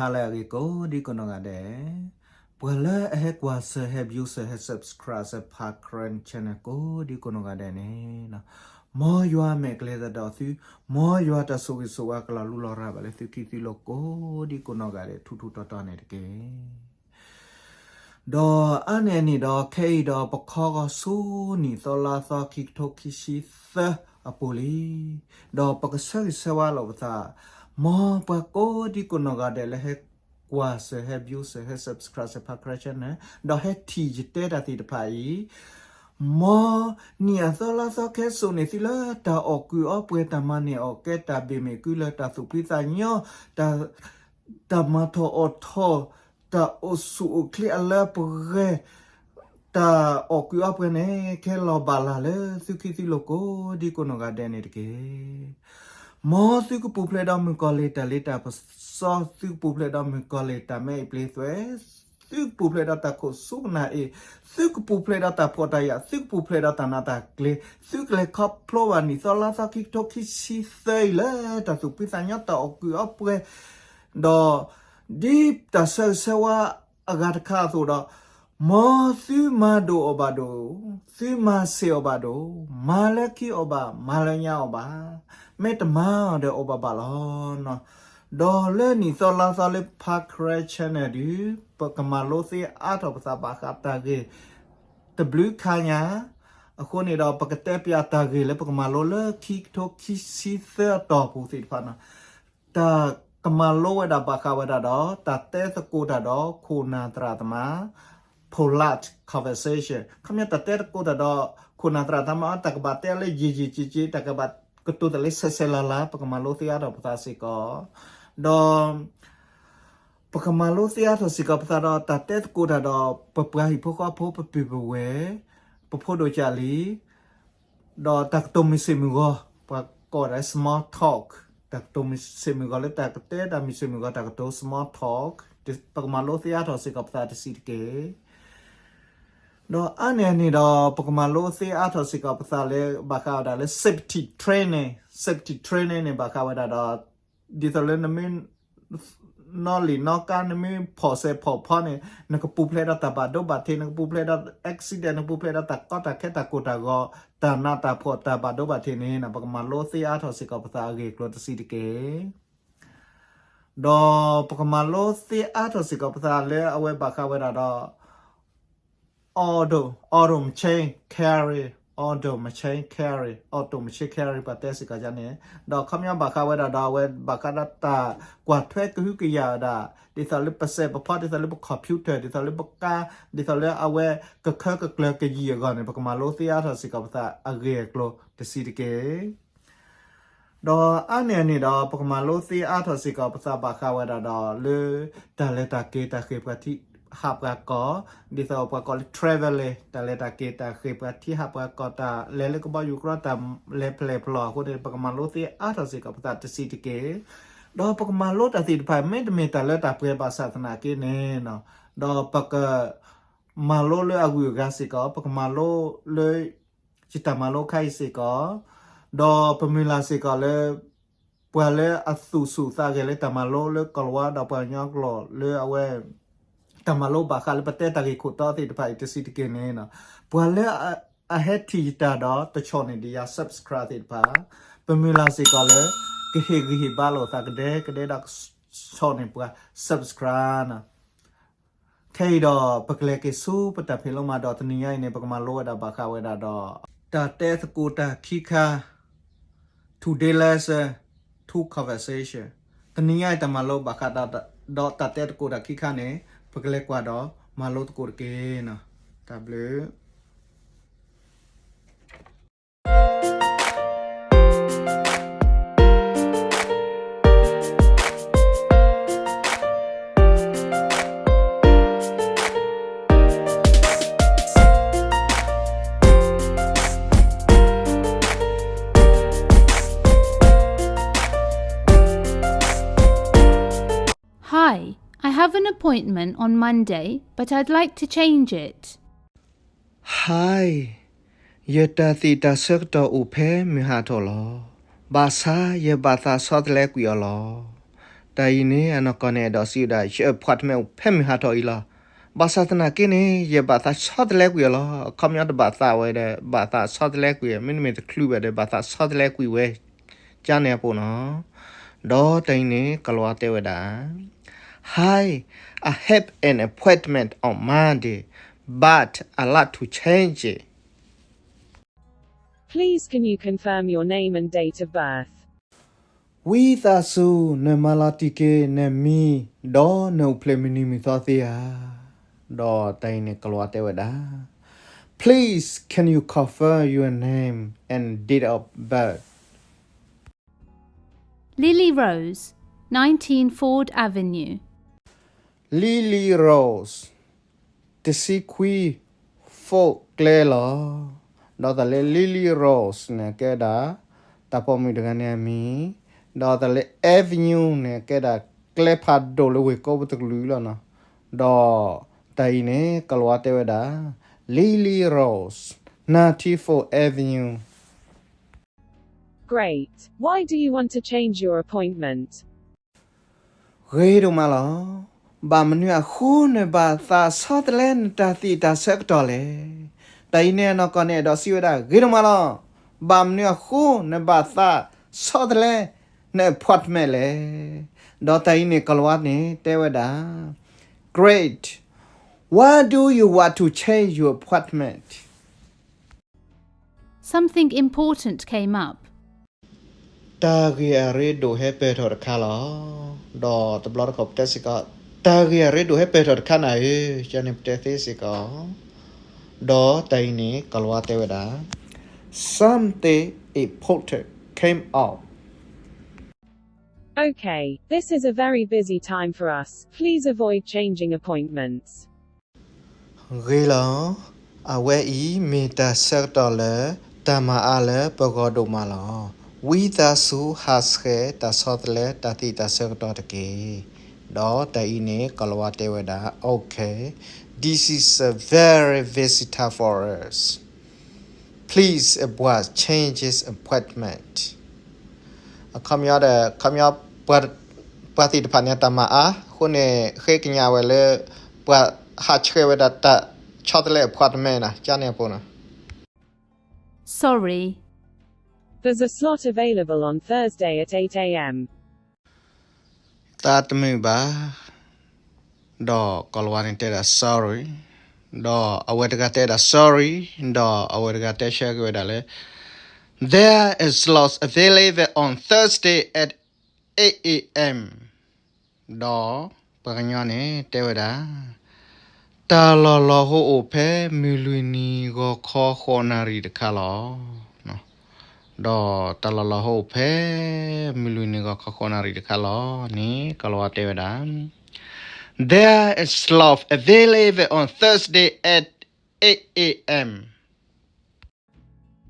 မုၢ်ဂၤလၢအဂ့ၤကိးဒံကိးနီၢ်ဂၤဒဲး, ပှၤလၢအဟဲကွၢ်စၢၤ ဟဲ view စၢၤ ဟဲ subscribe စၢၤ ပှၤ Karen channel ကိးဒံကိးနီၢ်ဂၤဒဲးန့ၣ်, မ်ယွၤမဲာ်ကျဲသဒီးသု, မ်ယွၤတၢ်ဆိၣ်ဂ့ၤဆိၣ်ဝါကလီၤလူလီၤရၤဘၣ်လၢသုခံသုလိၤကိးဒံကိးနီၢ်ဂၤဒဲး ထူထူတီတီန့ၣ်တက့ၢ်. ဒီးအါန့ၢ်အန့ၣ်ဒီး ခဲအံၤဒီးပခီဂီၤဆူနံၣ်သီလါသီ ခံကထိခံဆံသၢအပူၤလံ. ဒီးပကဆၢဂ့ၤဆၢဝါလိာ်ပသး, မ်ပှၤကိးဒံကိးနီၢ်ဂၤဒဲးလၢဟဲကွၢ်စၢၤ ဟဲ view စၢၤ ဟဲ subscribe စၢၤ ပှၤ Karen channel ဒီးဟဲထံၣ်ယတဲတၢ်သ့ၣ်တဖၣ်အံၤ, မ်နံၣ်အသီလါသီခဲစိာ်န့ၣ်သုလၢတၢ်အီၣ်ကုၢ်အီပှဲၤ တၢ်မၤန့ၢ်အီၣ်ကဲ တၢ်ဘၣ်မ့ၢ်ကုလၢတၢ်သူၣ်ဖှံသးညီ, တၢ် တၢ်မၤထီၣ်အီၣ်ထီၣ်, တၢ်အိၣ်ဆူၣ်အိၣ်ချ့အလၢပဂဲၤ, တၢ်အီၣ်ကုၢ်အီပှဲၤန့ၣ် ကဲလီၤဘၣ်လၢ်လၢသုခံသုလိၤကိးဒံကိးနီၢ်ဂၤဒဲးန့ၣ်တက့ၢ်. မ်သုကပူၤဖျဲးဒီးမုၣ်ကီၤလံၢ်တၢ်လ့တၢ်ပစီ, သုကပူၤဖျဲးဒီးမုၣ်ကီၤလံၢ်တၢ်မဲအံၤပျ့သွဲ, သုကပူၤဖျဲးဒီးတၢ်ခိၣ်ဆူကနၣ်အ့ၣ်, သုကပူၤဖျဲးဒီးတၢ်ဖှီၣ်တၢ်ယာ်, သုကပူၤဖျဲးဒီးတၢ်နးတၢ်ကျ့, သုကလဲၤခီဖျိဘၣ်နံၣ်သီလါသီ ခံကထိခံဆံသၢအံၤလၢတၢ်သူၣ်ဖှံသးညီ တၢ်အီၣ်ကုၢ်အီပှဲၤ, ဒီးဒ်တၢ်ဆၢဂ့ၤဆၢဝါအဂၤတခါအသိးဒီး, မ်သုမၤဒိၣ်အီၤဘၣ်ဒိၣ်, သုမၤဆံးအီၤဘၣ်ဒိၣ်, မၤလၢခံအီၤဘၣ်, မၤလၢညါအီၤဘၣ်, မ့ၢ်တမၤအီၤဒီးအီၤဘၣ်ဘၣ်လီၤ. ဒီးလၢနံၣ်သီလါသီလၢ ပှၤ Karen channel ဒီး ပကမၤလိသ့အါထီၣ်ပသးဘၣ်ဃးတၢ်ဂ့ၢ် တဘျုးခါညါ, အဃိန့ၣ်ဒီး ပကတဲပၠးတၢ်ဂ့ၢ်လၢပကမၤလိလၢခံကထိခံဆံသၢအတီၢ်ပူၤသ့ၣ်တဖၣ်န့ၣ်, တၢ်ကမၤလိဝဲဒၣ်ဘၣ်ဃးဝဲဒၣ်ဒီး တၢ်တဲသကိးတၢ်ဒီးခိၣ်နၢ်သရၣ်သမါ, polite conversation, ခီပညီတၢ်တဲသကိးတၢ်ဒီးခိၣ်နၢ်သရၣ်သမါ တၢ်ကဘၣ်တဲလၢယံာ်ယံာ်က့က့, တၢ်ကဘၣ်ကတိၤတၢ်လၢဆဲးဆဲးလၤလၤ, ပကမၤလိသ့အါထီၣ်ပသးစ့ၢ်ကီး, ဒီး ပကမၤလိသ့အါထီၣ်စ့ၢ်ကီးပသးဒီး တၢ်တဲသကိးတၢ်ဒီး ပပှၤဟံၣ်ဖိဃီဖိ ပပုၢ်ပဝဲၢ်, ပဖိဒိၣ်ကၢ်လံၤ, ဒီးတၢ်ကတိၤမုၢ်ဆ့ၣ်မုၢ်ဂီၤ, ပှၤကိးဝဲဒၣ် small talk, တၢ်ကတိၤမုၢ်ဆ့ၣ်မုၢ်ဂီၤလၢတၢ်ကတဲတၢ်မုၢ်ဆ့ၣ်မုၢ်ဂီၤ တၢ်ကတိၤ small talk, ပကမၤလိသ့အါထီၣ်စ့ၢ်ကီးပသးတဆံးတက့ၢ်. ဒီးအါန့ၢ်အန့ၣ်ဒီး ပကမၤလိသ့အါထီၣ်စ့ၢ်ကီးပသးလၢ ဘၣ်ဃးဝဲဒၣ်လၢ safety training, safety training န့ၣ် ဘၣ်ဃးဝဲဒၣ်ဒီး ဒ်သိးလၢနမ့ၢ် နီၣ်လံာ်နီၣ်ကါ နမ့ၢ်ဖီၣ်စဲးဖီၣ်ဖီန့ၣ် နကပူၤဖျဲးဒီးတၢ်ဘၣ်ဒိဘၣ်ထံး, နကပူၤဖျဲးဒီး accident, နကပူၤဖျဲးဒီးတၢ်ကီတၢ်ခဲ တၢ်ကိၢ်တၢ်ဂီၤ, တၢ်နးတၢ်ဖှီၣ် တၢ်ဘၣ်ဒိဘၣ်ထံးန့ၣ် ပကမၤလိသ့အါထီၣ်စ့ၢ်ကီးပသးအဂ့ၢ်အကျိၤတဆံးတက့ၢ်. ဒီးပကမၤလိသ့အါထီၣ်စ့ၢ်ကီးပသးလၢအဝဲဘၣ်ဃးဝဲဒၣ်ဒီး auto, auto machine carry, auto machine carry, auto machine carry ပှၤတဲစ့ၢ်ကီးယၤန့ၣ်, ဒီးခီပညီဘၣ်ဃးဝဲဒၣ်ဒီး အဝဲဘၣ်ဃးဒီးတၢ်ကွၢ်ထွဲကဟုကယာ်ဝဲဒၣ် ဒ်သိးလၢပစဲးပဖီ, ဒ်သိးလၢပ computer, ဒ်သိးလၢပကါ, ဒ်သိးလၢအဝဲကခၢကကျၢၤကယံာ်အဂီၢ်န့ၣ် ပကမၤလိသ့အါထီၣ်စ့ၢ်ကီးပသးအဂ့ၢ်အကျိၤတဆံးတက့ၢ်. ဒီးအါန့ၢ်အန့ၣ်ဒီး ပကမၤလိသ့အါထီၣ်စ့ၢ်ကီးပသးဘၣ်ဃးဝဲဒၣ်ဒီးလၢ တၢ်လဲၤတၢ်က့ၤ တၢ်ဃ့ၢ်ပှၤထံဟးပှၤကီၢ်, ဒ်သိးပှၤကိးလၢ traveling, တၢ်လဲၤတၢ်က့ၤ တၢ်ဃ့ၢ်ပှၤထံဟးပှၤကီၢ်, တၢ်လဲၤလၢကဘီယူၤကြီ, တၢ်လဲၤဖျဲၣ်ဖျီၣ်အဃိန့ၣ် ပကမၤလိသ့အါထီၣ်စ့ၢ်ကီးပသးတဆံးတက့ၢ်. ဒီးပကမၤလိတၢ်သ့ၣ်တဖၣ် မ့တမ့ၢ်တၢ်လၢတၢ်ပှဲၤဘၣ်ဆၣ်သနာ်က့န့ၣ်, ဒီးပက မၤလိလၢအဂုၤအဂၤစ့ၢ်ကီး, ပကမၤလိလၢ ယတၢ်မၤလိခါအံၤစ့ၢ်ကီး, ဒီးပမုၢ်လၢ်စ့ၢ်ကီးလၢ ပှၤလၢအသူၣ်ဆူၣ်သးဂဲၤလၢတၢ်မၤလိလၢကီၢ်လဝါဒီးပှၤကညီကျိာ်လၢအဝဲ တၢ်မၤလိဘၣ်ဃးလၢပတဲတၢ်ဂ့ၢ်ခိၣ်တီသ့ၣ်တဖၣ်အံၤတဆံးတက့ၢ်န့ၣ်, ပှၤလၢအဟဲထံၣ်ယတၢ်ဒီးတဆီၣ်န့ၢ်ဒံးယၤ subscribe သ့ၣ်တဖၣ်, ပမုၢ်လၢ်စ့ၢ်ကီးလၢ ကဟ့ၣ်ဂံၢ်ဟ့ၣ်ဘါလိာ်သးကဒဲကဒဲဒီးကဆီၣ်န့ၢ်ပှၤ subscribe န့ၣ်. ခဲအံၤဒီး ပကလဲၤက့ၤဆူပတၢ်ဖံးလိမၤဒီး တနံၤညါအံၤန့ၣ် ပကမၤလိဝဲဒၣ်ဘၣ်ဃးဝဲဒၣ်ဒီး တၢ်တဲသကိးတၢ်ခံခါ two day lesson, two conversation. တနံၤညါအံၤတၢ်မၤလိဘၣ်ဃးဒီးတၢ်တဲသကိးတၢ်ခံခါန့ၣ် ပကလဲၤကွၢ်ဒီးမၤလိသကိးတက့ၢ်. တၢ်ဘျုး Hi, I have an appointment on Monday, but I'd like to change it. Hi, ယတၢ်သ့ၣ်တၢ်ဆၢကတီၢ်အိၣ်ဖဲမုၢ်ဟးထီၣ်လီၤ. ဘၣ်ဆၣ်ယဘၣ်သးဆီတလဲကွံာ်အီၤလီၤ. တၢ်အံၤန့ၣ် အနီၢ်ကီၢ်န့ၣ် အဲၣ်ဒိးစံးဝဲဒၣ် ယ appointment အိၣ်ဖဲမုၢ်ဟါထီၣ်အံၤလီၤ. ဘၣ်ဆၣ်သနာ်က့န့ၣ် ယဘၣ်သးဆီတလဲကွံာ်အီၤလီၤ. အခီပညီတဘၣ်သးဝဲဒီး ဘၣ်သးဆီတလဲကွံာ်အီၤ မ့တမ့ၢ်တချုးဘၣ်ဒီး ဘၣ်သးဆီတလဲကွံာ်ဝဲ ကန့ၣ်အပူၤနီၤ. ဒီးတၢ်အံၤန့ၣ် ကိၤလၤဝါတဲဝဲဒၣ် Hi, I have an appointment on Monday, but I like to change it. Please can you confirm your name and date of birth? ဝံသးစူၤ နမၤလီၤတံၢ်က့ၤနမံၤ ဒီးနအိၣ်ဖျဲၣ်မုၢ်နံၤမုၢ်သီသ့ဧါ. ဒီးတၢ်အံၤန့ၣ် ကိၤလၤဝါတဲဝဲဒၣ် Please can you confirm your name and date of birth? Lily Rose, nineteen Ford Avenue. Lily Rose, တဆံခွံ Ford ကျဲလီၤ. ဒီးတၢ်လၢ Lily Rose န့ၣ် ကဲဒၣ် တၢ်ပိာ်မုၣ်တဂၤန့ၣ်အမံၤ, ဒီးတၢ်လၢ Avenue န့ၣ် ကဲဒၣ်ကျဲဖးဒိၣ်လၢဝ့ၢ်ကိးပူၤတကလုာ်လီၤနီၤ. ဒီးတၢ်အံၤန့ၣ် ကိၤလၤဝါတဲဝဲဒၣ် Lily Rose, nineteen Ford Avenue. Great. Why do you want to change your appointment? ဂ့ၤဒိၣ်မးလီၤ. ဘၣ်မနုၤအဃိ နဘၣ်သးဆီတလဲနတၢ်သ့ၣ်တၢ်ဆၢကတီၢ်လဲၣ်. တၢ်အံၤန့ၣ် အနီၢ်ကီၢ်န့ၣ် အဲၣ်ဒိးစံးဝဲဒၣ် ဂ့ၤဒိၣ်မးလီၤ. ဘၣ်မနုၤအဃိ နဘၣ်သးဆီတလဲန appointment လဲၣ်. ဒီးတၢ်အံၤန့ၣ် ကိၤလၤဝါန့ၣ် တဲဝဲဒၣ် Great. Why do you want to change your appointment? Something important came up. တၢ်ဂ့ၢ်အရ့ဒိၣ်ဟဲပၢၢ်ထီၣ်တခါလီၤ. ဒီးတဘျီတခီၣ်ပတဲစ့ၢ်ကီး တၢ်ဂ့ၢ်အရ့ဒိၣ်ဟဲပၢၢ်ထီၣ်တခါနၤဧၢ, ကန့ၣ်ပတဲသ့စ့ၢ်ကီး. ဒီးတၢ်အံၤန့ၣ် ကိၤလၤဝါတဲဝဲဒၣ် Something important came up. Okay, this is a very busy time for us. Please avoid changing appointments. ဂ့ၤလီၤ. အဝဲအံၤမ့ၢ်တၢ်ဆၢကတီၢ်လၢ တၢ်မၤအါလၢပဂီၢ်ဒိၣ်မးလီၤ. ဝံသးစူၤဟးဆှဲးတၢ်ဆီတလဲတၢ်သ့ၣ်တၢ်ဆၢကတီၢ်တက့ၢ်. ဒီးတၢ်အံၤန့ၣ် ကိၤလၤဝါတဲဝဲဒၣ် Okay, this is a very busy time for us. Please avoid changing appointment. အခီပညီဒီး ခီပညီ ပှၤသ့ၣ်တဖၣ်န့ၣ် တၢ်မၤအါအဃိန့ၣ် ဃ့ကညးဝဲလၢ ပှၤဟးဆှဲးဝဲဒၣ်တၢ်ဆီတလဲ appointment နၤ ကန့ၣ်အပူၤနီၤ. Sorry. There's a slot available on Thursday at eight a.m. သးတမုာ်ဘၣ်. ဒီးကိၤလၤဝါန့ၣ်တဲဒၣ် sorry. ဒီးအဝဲတဂၤတဲဒၣ် sorry. ဒီးအဝဲတဂၤတဲဆၢက့ၤဝဲဒၣ်လၢ There is slots available on Thursday at eight a.m. ဒီးပှၤကညီန့ၣ်တဲဝဲဒၣ် တၢ်လီၢ်လီၤဟိအိၣ်ဖဲမုၢ်လွံၢ်နံၤဂီၤခီဃိးနၣ်ရံၣ်တခါလီၤ. ဒီးတၢ်လီၢ်လီၤဟိအိၣ်ဖဲ မုၢ်လွံၢ်နံၤဂီၤခီဃိးနၣ်ရံၣ်တခါလီၤန့ၣ် ကိၤလၤဝါတဲဝဲဒၣ် There is slot available on Thursday at eight a.m.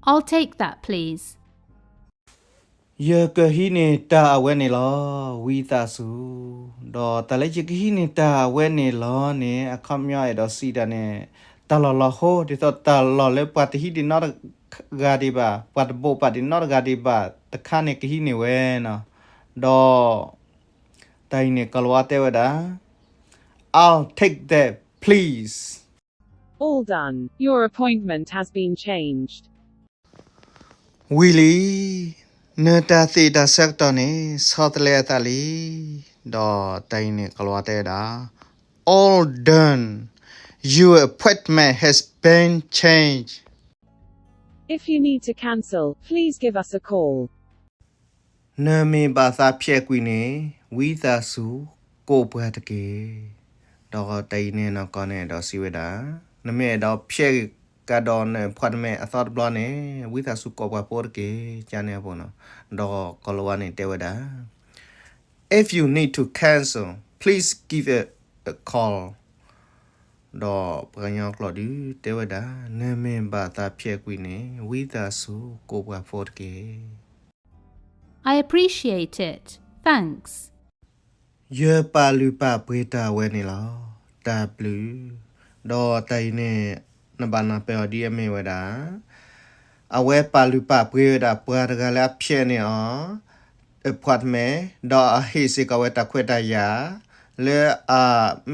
I'll take that, please. ယကဟံးန့ၢ်တၢ်အဝဲန့ၣ်လီၤ, ဝံသးစူၤ. ဒီးတၢ်လၢယကဟံးန့ၢ်တၢ်အဝဲန့ၣ်လီၤန့ၣ် အခီပညီအဲၣ်ဒိးစံးတၢ်န့ၣ် တၢ်လီၢ်လီၤဟိ ဒ်သိးတၢ်လီၢ်လၢပှၤတဟံးဒံးနီတဂၤဒံးဘၣ်, ပှၤတဘိးဘၣ်ဒံးနီတဂၤဒံးဘၣ်တခါန့ၣ် ကဟံးန့ၢ်ဝဲနီၤ. ဒီးတၢ်အံၤန့ၣ် ကိၤလၤဝါတဲဝဲဒၣ် I'll take that, please. All done. Your appointment has been changed. ဝံၤလံ, နတၢ်သ့ၣ်တၢ်ဆၢကတီၢ်န့ၣ် ဆီတလဲအသးလံ. ဒီးတၢ်အံၤန့ၣ် ကိၤလၤဝါတဲဝဲဒၣ် All done. Your appointment has been changed. If you need to cancel, please give us a call. နမ့ၢ်ဘၣ်သးဖျဲးကွံာ်န့ၣ် ဝံသးစူၤကိးပှၤတက့ၢ်. ဒီးတၢ်အံၤန့ၣ် နီၢ်ကီၢ်န့ၣ် အဲၣ်ဒိးစံးဝဲဒၣ်, နမ့ၢ်အဲၣ်ဒိးဖျဲးကဒီးန appointment အသီတဘျီန့ၣ် ဝံသးစူၤကိးပှၤဖိတက့ၢ် ကန့ၣ်အပူၤနီၤ. ဒီးကိၤလၤဝါန့ၣ်တဲဝဲဒၣ် If you need to cancel, please give a call. ဒီးပှၤကညီကျိာ်ဒုးတဲဝဲဒၣ် နမ့ၢ်ဘၣ်သးဖျဲးကွံာ်န့ၣ် ဝံသးစူၤကိးပှၤဖိတက့ၢ်. I appreciate it. Thanks. ယပာ်လုၢ်ပာ်ပှ့ၤတၢ်ဝဲန့ၣ်လီၤ. တၢ်ဘျုး. ဒီးတၢ်အံၤန့ၣ် နဘၣ်နၢ်ပၢၢ်အီၤဒ်အမ့ၢ်ဝဲဒၣ် အဝဲပာ်လုၢ်ပာ်ပှ့ၤဝဲဒၣ်ပှၤတဂၤလၢအဖျဲးန့ၢ်အီၤ appointment ဒီးအဟ့ၣ်စ့ၢ်ကီးဝဲတၢ်ခွဲးတၢ်ယာ် လၢအ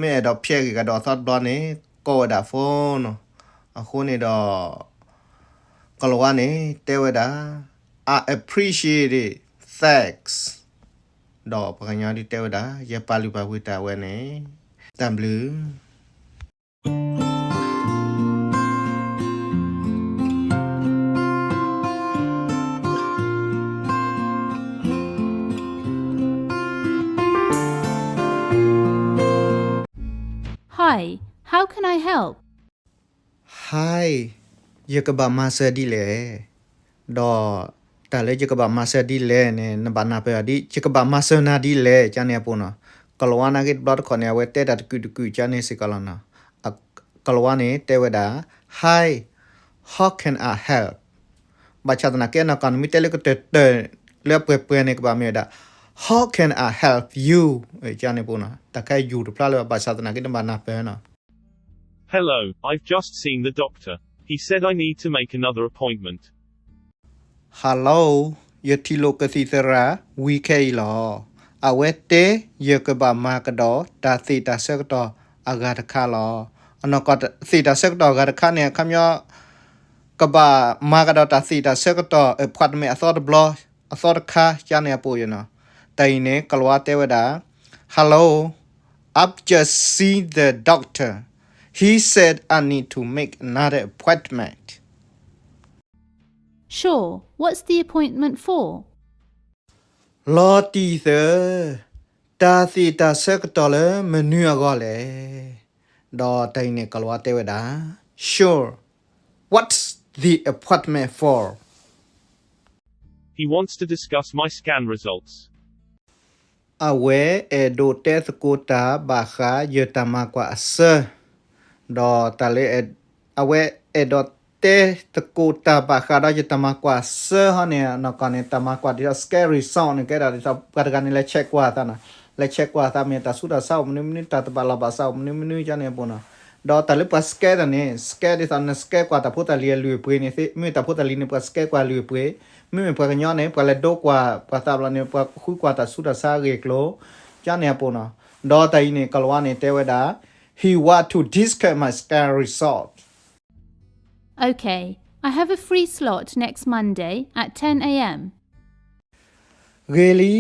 မ့ၢ်အဲၣ်ဒိးဖျဲးဂ့ၤကဒီးအသီတဘျီန့ၣ် ကိးဝဲဒၣ် phone နီၤ. အဃိန့ၣ်ဒီး ကလၤဝါန့ၣ် တဲဝဲဒၣ် I appreciate it, thanks. ဒီးပှၤကညီဒုးတဲဝဲဒၣ် ယပာ်လုၢ်ပာ်ပှ့ၤတၢ်ဝဲန့ၣ် တၢ်ဘျုး Hi, how can I help? Hi, ယကဘၣ်မၤစၢၤဒ်လဲၣ်. ဒီးတၢ်လၢယကဘၣ်မၤစၢၤဒ်လဲၣ်န့ၣ် နဘၣ်နၢ်ပၢၢ်အီၤဒ် ယကဘၣ်မၤစၢၤနၤဒ်လဲၣ် ကန့ၣ်အပူၤနီၤ. ကလၤဝါနာ်က့တဘျီတခီၣ်န့ၣ် အဝဲတဲတၢ်တကုာ်တကုာ်ကန့ၣ်စ့ၢ်ကီးလီၤနီၤ. ကလၤဝါန့ၣ် တဲဝဲဒၣ် Hi, how can I help? ဘၣ်ဆၣ်သနာ်က့နီၤ ကီၢ်နမ့ၢ်တဲလၢကတၢၢ်တၢၢ်လၢအပှဲၤပှဲၤန့ၣ် ကဘၣ်မ့ၢ်ဝဲဒၣ် How can I help you? ကန့ၣ်ပူၤနီၤ. တၢ်ခဲယူၤတဖျါလၢ ဘၣ်ဆၣ်သနာ်က့နဘၣ်နၢ်ပၢၢ်နီၤ. Hello, I've just seen the doctor. He said I need to make another appointment. Hello, ယထံၣ်လိာ်ကသံၣ်သရၣ် ဝံၤခဲအံၤလီၤ. အဝဲတဲ ယကဘၣ်မၤကဒီးတၢ်သ့ၣ်တၢ်ဆၢကတီၢ်အဂၤတခါလီၤ. အနီၢ်ကီၢ်သ့ၣ်တၢ်ဆၢကတီၢ်အဂၤတခါန့ၣ် အခီပညီ ကဘၣ်မၤကဒီးတၢ်သ့ၣ်တၢ်ဆၢကတီၢ် appointment အသီတဘျီ အသီတခါ ကန့ၣ်အပူၤနီၤ. တၢ်အံၤန့ၣ် ကလၤဝါတဲဝဲဒၣ် Hello, I've just seen the doctor. He said I need to make another appointment. Sure, what's the appointment for? လီၤတံၢ်သၢ, တၢ်သ့ၣ်တၢ်ဆၢကတီၢ်လၢမနုၤအဂီၢ်လဲၣ်. ဒီးတၢ်အံၤန့ၣ် ကလၤဝါတဲဝဲဒၣ် Sure, what's the appointment for? He wants to discuss my scan results. အဝဲအဲၣ်ဒိးတဲသကိးတၢ်ဘၣ်ဃးယတၢ်မၤကွၢ်အဆၢ, ဒီးတၢ်လၢ အဝဲအဲၣ်ဒိးတဲသကိးတၢ်ဘၣ်ဃးဒီးယတၢ်မၤကွၢ်အဆၢဟီန့ၣ် နီၢ်ကီၢ်န့ၣ် တၢ်မၤကွၢ်ဒ်သိး scan result န့ၣ် ကဲဒၣ်ဒ်သိး ပှၤတဂၤန့ၣ် လဲၤ check ကွၢ်အသးနီၤ, လဲၤ check ကွၢ်အသး မ့ၢ်တၢ်ဆူးတၢ်ဆါအိၣ်မနုၤမနုၤ တၢ်တဘၣ်လီၢ်ဘၣ်စးအိၣ်မနုၤမနုၤ ကန့ၣ်အပူၤနီၤ. ဒီးတၢ်လၢပှၤ scan တၢ်န့ၣ် scan ဒ်သိး န scan ကွၢ်တၢ်ဖိတၢ်လံၤအလုၢ်အပှ့ၤန့ၣ်သ့, မ့မ့ၢ်တၢ်ဖိတၢ်လံၤန့ၣ် ပှၤ scan ကွၢ်အလုၢ်အပှ့ၤ, မ့မ့ၢ်ပှၤကညီန့ၣ် ပှၤလဲၤဒိကွၢ်ပှၤသးဘျီန့ၣ် ပှၤဃုကွၢ်တၢ်ဆူးတၢ်ဆါအဂ့ၢ်အကျိၤ, ကန့ၣ်အပူၤနီၤ. ဒီးတၢ်အံၤန့ၣ် ကလၤဝါန့ၣ်တဲဝဲဒၣ် He want to discuss my scan result. Okay, I have a free slot next Monday at ten a.m. ဂ့ၤလံ,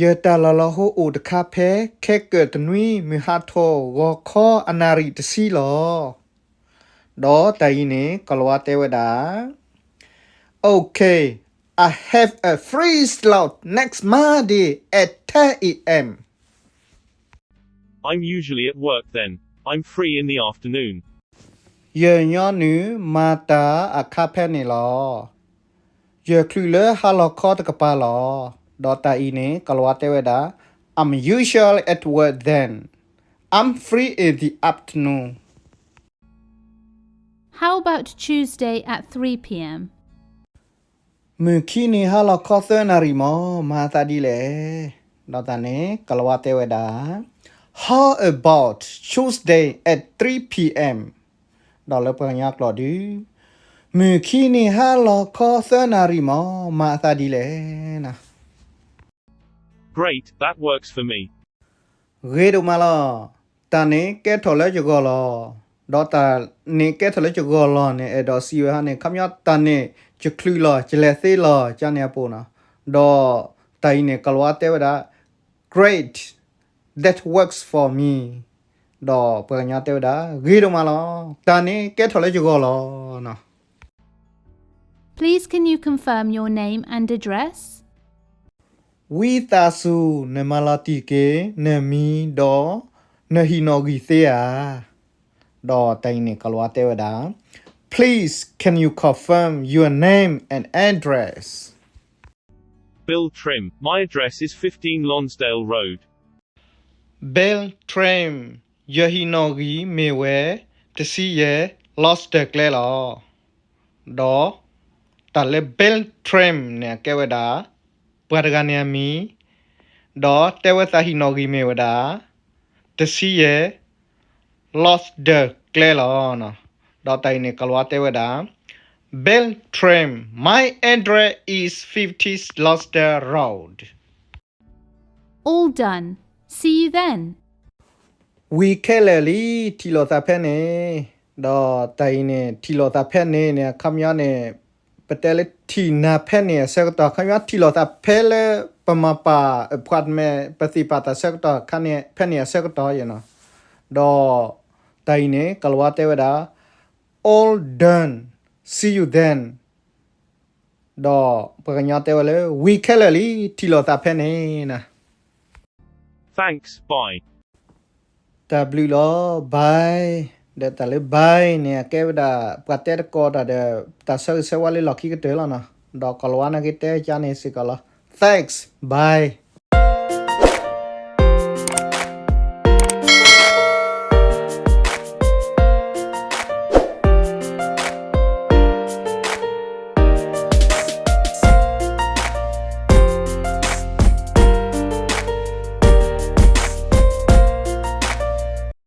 ယတၢ်လီၢ်လီၤဟိအိၣ်တခါဖဲ ခဲကိာ်တနွံမုၢ်ဟါထီၣ်ဂီၤခီအနၣ်ရံၣ်တဆံလီၤ. ဒီးတၢ်အံၤန့ၣ် ကလၤဝါတဲဝဲဒၣ် Okay, I have a free slot next Monday at ten a.m. I'm usually at work then. I'm free in the afternoon. ယညီနုၢ်မၤတၢ်အခါဖဲန့ၣ်လီၤ. ယချုးလၢဟါလီၤခီတကပၤလီၤ. ဒီးတၢ်အံၤန့ၣ် ကလၤဝါတဲဝဲဒၣ် I'm usually at work then. I'm free in the afternoon. How about Tuesday at three p.m.? မုၢ်ခံနံၤဟါလီၤခီသၢနၣ်ရံၣ်မး မၤအသးဒ်လဲၣ်. ဒီးတၢ်န့ၣ် ကလၤဝါတဲဝဲဒၣ် How about Tuesday at three p.m.? ဒီးလၢပှၤကညီကျိာ်ဒုး မုၢ်ခံနံၤဟါလီၤခီသၢနၣ်ရံၣ်မး မၤအသးဒ်လဲၣ်. Great, that works for me. ဂ့ၤဒိၣ်မးလီၤ. တၢ်န့ၣ်ကဲထီၣ်လၢယဂီၢ်လီၤ. ဒီးတၢ်န့ၣ်ကဲထီၣ်လၢယဂီၢ်လီၤန့ၣ် အဲၣ်ဒိးစံးဝဲဟါန့ၣ် ခီပညီတၢ်န့ၣ် ယချုးလီၤ ယလဲၤသ့လီၤ ကန့ၣ်အပူၤနီၤ. ဒီးတၢ်အံၤန့ၣ် ကလၤဝါတဲဝဲဒၣ် Great, that works for me. ဒီးပှၤကညီတဲဝဲဒၣ် ဂ့ၤဒိၣ်မးလီၤ. တၢ်န့ၣ်ကဲထီၣ်လၢယဂီၢ်လီၤ. Please can you confirm your name and address? ဝံသးစူၤ နမၤလီၤတံၢ်က့ၤ နမံၤဒီး နဟံၣ်နီၣ်ဂံၢ်သ့ဧါ. ဒီးတၢ်အံၤန့ၣ် ကလၤဝါတဲဝဲဒၣ် Please can you confirm your name and address? Bill Trim, my address is fifteen Lonsdale Road. Bill Trim, ယဟံၣ်နီၣ်ဂံၢ်မ့ၢ်ဝဲ တဆံယဲၢ် Lonsdale ကျဲလီၤ. ဒီးတၢ်လၢ Bill Trim န့ၣ် အကဲဝဲဒၣ် ပှၤတဂၤန့ၣ်အမံၤ, ဒီးတဲဝဲသးဟံၣ်နီၣ်ဂံၢ်မ့ၢ်ဝဲဒၣ် တဆံယဲၢ် Lonsdale ကျဲလီၤ. ဒီးတၢ်အံၤန့ၣ် ကလၤဝါတဲဝဲဒၣ် Bill Trim, my address is fifty Lonsdale Road. All done. See you then. ဝံၤခဲလၢာ်လံ, ထံၣ်လိာ်သးဖဲန့ၣ်, ဒီးတၢ်အံၤန့ၣ် ထံၣ်လိာ်သးဖဲန့ၣ်န့ၣ် အခီပညီန့ၣ် ပတဲလၢထံၣ်နၤဖဲန့ၣ်အဆၢကတီၢ်, အခီပညီထံၣ်လိာ်သးဖဲလၢပမၤပာ် apartment ပသ့ၣ်ပာ်သးဆၢကတီၢ်ခါန့ၣ် ဖဲန့ၣ်အဆၢကတီၢ်ယဲနီၤ. ဒီးတၢ်အံၤန့ၣ် ကိၤလၤဝါတဲဝဲဒၣ် all done, see you then. ဒီးပှၤကညီတဲဝဲလၢ ဝံၤခဲလၢာ်လံ, ထံၣ်လိာ်သးဖဲန့ၣ်နၤ. Thanks, bye. တၢ်ဘျုးလီၤ, bye. ဒီးတၢ်လၢ bye န့ၣ် အကဲဝဲဒၣ် ပှၤတဲတကိးတၢ်ဒီး တၢ်ဆၢဂ့ၤဆၢဝါလၢလီၢ်ခံကတၢၢ်လီၤနီၤ. ဒီးကိၤလၤဝါန့ၣ်က့တဲကန့ၣ်စ့ၢ်ကီးလီၤ. Thanks, bye.